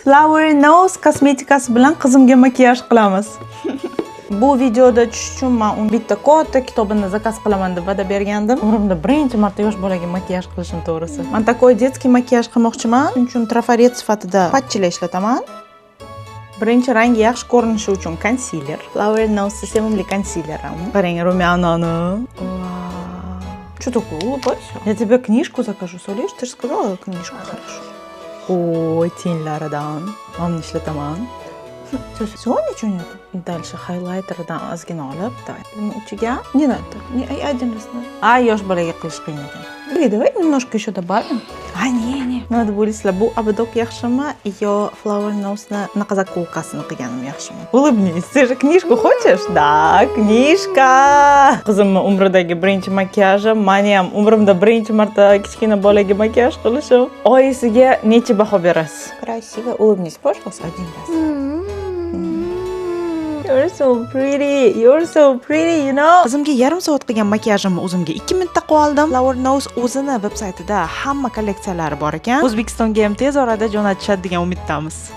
Flower Knows kosmetikasi bilan qizimga makiyaj qilamiz. Bu videoda tushish uchun man uni bitta katta kitobini zakaz qilaman deb va'da bergandim. Umrimda birinchi marta yosh bolaga makiyaj qilishim, to'g'risi. Man такой детский makiyaj qilmoqchiman. Shuning uchun trafaret sifatida патчи lar ishlataman. Birinchi rangi yaxshi ko'rinishi uchun konsiler. Flower Knows sevimli konsilerim. Qarang, румяна ni. Что такое? Улыбайся. Я тебе книжку закажу, Солиш. Ты же сказала книжку, хорошо. Ой, тень laridan. Mana ishlataman. Все, ничего нету. Дальше хайлайтер dan ozgina olib, давай. Buni ichiga не надо. Не, ай, один раз надо. А, yosh bolaga qilish qiyin ekan. Или давай немножко еще добавим. А, не, не. Nima deb o'ylaysizlar, bu ободок yaxshimi yo Flower Knowsni anaqa заколка sini qilganim yaxshimi? Улыбнись. Ты же книжку хочешь? Да, книжка. Qizimni umridagi birinchi makiyaji, mani ham umrimda birinchi marta kichkina bolaga makiyaj qilishim. Oyisiga necha baho berasiz? Красиво. Улыбнись, пожалуйста, один раз. You're so pretty. You're so pretty, you know. Qizimga yarim soat qilgan makiyajimni o'zimga 2 minutda qilib oldim. Flower Knows o'zini veb saytida hamma kolleksiyalari bor ekan. O'zbekistonga ham tez orada jo'natishadi degan umiddamiz.